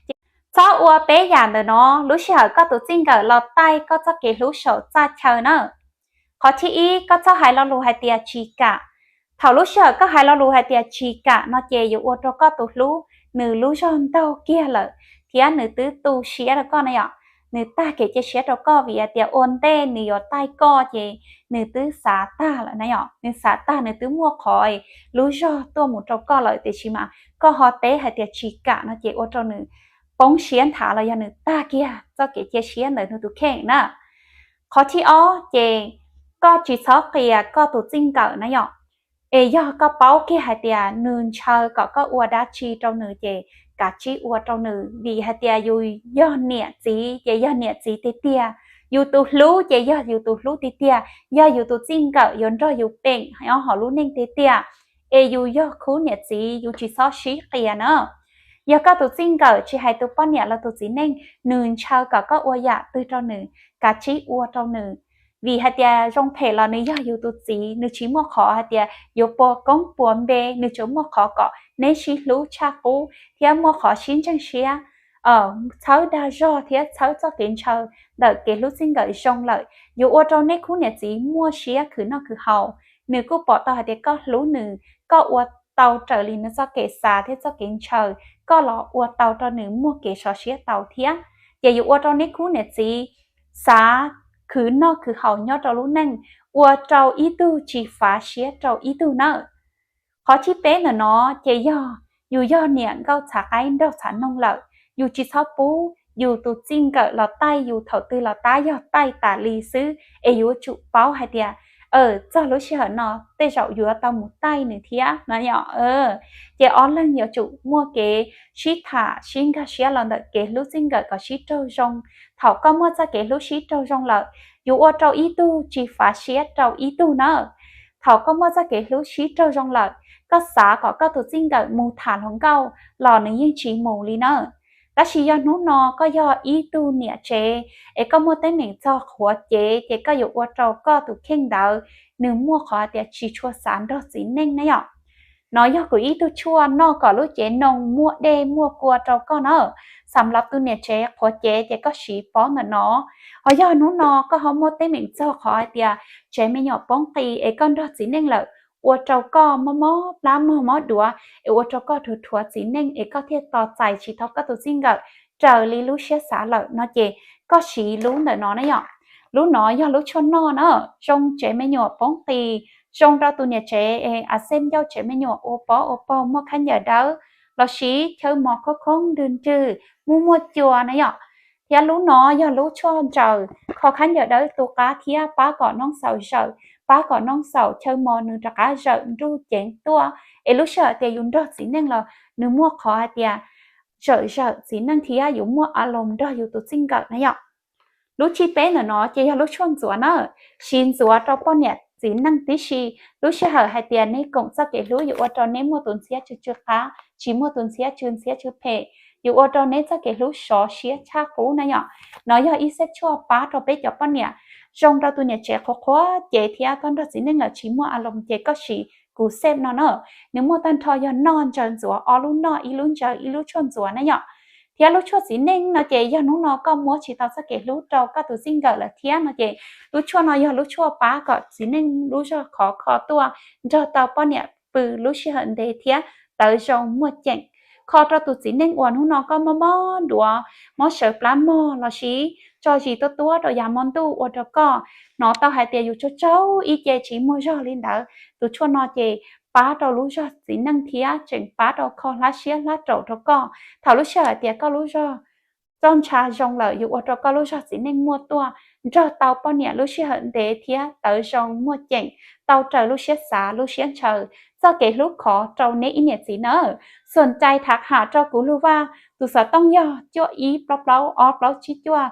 Ces txhob ua peb yam ntawm no lub sij hawm koj tus txij nkawm los taij koj txoj kev hlub saum txaj chaw na. Qhov thib ib, koj txhob hais lo lus hais tias tsis kam. Thaum lub sij hawm koj hais lo lus hais tias tsis kam no ces yuav ua rau koj tus hlub nws lub zog ntaug kiag lawm, thiab nws twb tu siab rau koj na yom. Nws tag kev cia siab rau koj vim hais tias ua ntej nws yuav taij koj ces nws twb xav tag lawm na yom. Nws xav tag, nws twb muaj qhov lub zog tuaj mus rau koj lawm, tiam sis mas koj ho teb hais tias tsis kam no ces ua rau nws poob siab nthav los yog nws tag kiag txoj kev cia siab ntawm nws tus kheej na. Qhov thib ob ces koj tsis txhob qias koj tus txij nkawm na yom. Es yog koj paub kiag hais tias nws ntshaw kom koj ua dab tsi rau nws ces kav tsij ua rau nws, vim hais tias yus yog niam txiv ces yog niam txiv tiag tiag, yus tus hlub ces yog yus tus hlub tiag tiag, yog yus tus txij nkawm yuav nrog yus peem nyob hauv lub neej tiag tiag. Es yus yog khub niam txiv yus tsis txhob sib qias na. Yog koj tus txij nkawm tsis hais tus poj niam los tus txiv neej nws ntshaw kom koj ua yam twg rau nws, kav tsij ua rau nws. Vim hais tias zoo phem los nws yog yus tus txiv, nws tsis muaj qhov hais tias yuav puas koob puas npe, nws tsuas muaj qhov kom neb sib hlub tshaj qub thiab muaj qhov sib ntseeg siab, txhawb dag zog thiab txhawb txoj kev ntshaw ntawm kev hlub txij nkawm zoo lawm, yuav ua rau neb khub niam txiv muaj siab khwv noj khwv haus. Nws kuj pom tau hais tias koj hlub nws, koj ua tau raws li nws txoj kev xav thiab txoj kev ntshaw, koj los ua tau rau nws muaj kev sov siab tau thiab. Ces yuav ua rau neb khub niam txiv xav khwv noj khwv haus nyob rau lub neej, ua rau ib tug tsis fav siab rau ib tug nawb. Qhov thib peb ntawm no ces yog yus yog niam nkauj txhav qaib nraug txhav noog lawm, yus tsis txhob pub yus tus txij nkawm los taij yus thaum twg los tab yog taij tas li xwb, es yuav tsum paub hais tias txog lub sij hawm no tej zaum yuav tau mus taij nws thiab no yom. Ces ob leeg yuav tsum muaj kev sib tham sib nkag siab los ntawm kev hlub txij nkawm kom sib raug zoo. Thaum koj muaj txoj kev hlub sib raug zoo lawm, yuav ua rau ib tug tsis fav siab rau ib tug na. Thaum koj muaj txoj kev hlub sib raug zoo lawm, koj xav kom koj tus txij nkawm mus tham hluas nkauj los nws yeej tsis mus li na. Tab sis yog hnub no koj yog ib tug niam tsev es koj muaj teeb meem txog qhuav cev ces koj yuav ua rau koj tus kheej ntawd nws muaj qhov tias tsis tshua xav nrog txiv neej na yom. No yog kuv ib tug tshuaj noj kom lub cev noo muaj dej muaj kua rau koj na. Xam lav tus niam tsev qhuav cev ces koj siv pob ntawm no. Ho yog hnub no koj ho muaj teeb meem txog qhov hais tias tsev me nyuam poob qis es koj nrog txiv neej lawm, ua rau koj mob mob plab mob mob duav es ua rau koj rhuav rhuav txiv neej es koj thiaj tos txais tsis tau koj tus txij nkawm raws li lub siab xav lawm no ces koj siv lub ntawm no na yom. Lub no yog lub tshuaj noj na, zoo tsev me nyuam poob qis, zoo rau tus niam tsev es a xej ncauj tsev me nyuam ua pob ua paug muaj khaub ncaws dawb, los sis chaw mos khoob khoob nrwg nrwg, muaj muaj cua na yom. Thiab lub no yog lub tshuaj ntsaws kho khaub ncaws dawb tu qab thiab pab kom noob xaus zawm, pab kom noob xaus chaw mos nws rov qab zawm nruj ceev tuaj, es lub sij hawm tias yus nrog txiv neej los nws muaj qhov hais tias zawm zawm txiv neej thiab yus muaj a loos nrog yus tus txij nkawm na yom. Lub thib peb ntawm no ces yog lub tshuaj ntxuav na, siv ntxuav rau poj niam txiv neej tib si. Lub sij hawm hais tias neb koom txoj kev hlub yuav ua rau neb muaj tus ntxhiab tsw tsw qab, tsis muaj tus ntxhiab tsw ntxhiab tsw phem, yuav ua rau neb txoj kev hlub sov siab tshaj qub na yom. No yog ib xeb tshuaj pab rau peb cov poj niam, zoo rau tus niam tsev qhuav qhuav cev thiab koj nrog txiv neej lawm tsis muaj a loos ces koj siv kuv xeb no na. Nws muaj tag nrho yog noj ntsaws ntxuav, ob lub noj ib lub ntsaws ib lub tshuaj ntxuav na yom. Thiab lub tshuaj txiv neej no ces yog hnub no koj muab tsis tau txoj kev hlub rau koj tus txij nkawm lawm thiab no ces lub tshuaj no yog lub tshuaj pab kom txiv neej lub zog khov kho tuaj nrog tau poj niam pw lub sij hawm ntev thiab tawv zoo muaj ceem. Kho rau tus txiv neej uas hnub no koj mob mob duav, mob sawv plab mog los sis tso zis tuab tuab rau yav hmo ntuj ua rau koj hnov tau hais tias yus tsaug tsaug ib ce tsis muaj zog li ntawd. Tus tshuaj no ces pab rau lub zog txiv neej thiab tseem pab rau kho hlab siab hlab raum rau koj. Thaum lub sij hawm tias koj lub zog txoj ntsha zoo lawm yuav ua rau koj lub zog txiv neej muaj tuaj nrog tau poj niam lub sij hawm ntev thiab tawv zoo muaj ceem, tau raws lub siab xav lub siab ntshaw. Txoj kev hlub khov rau neb ib niam txiv nawb. Xuam cai tham ham rau kuv lub vaj, tus xov tooj yog cuaj ib plaub plaub ob plaub tsib cuaj,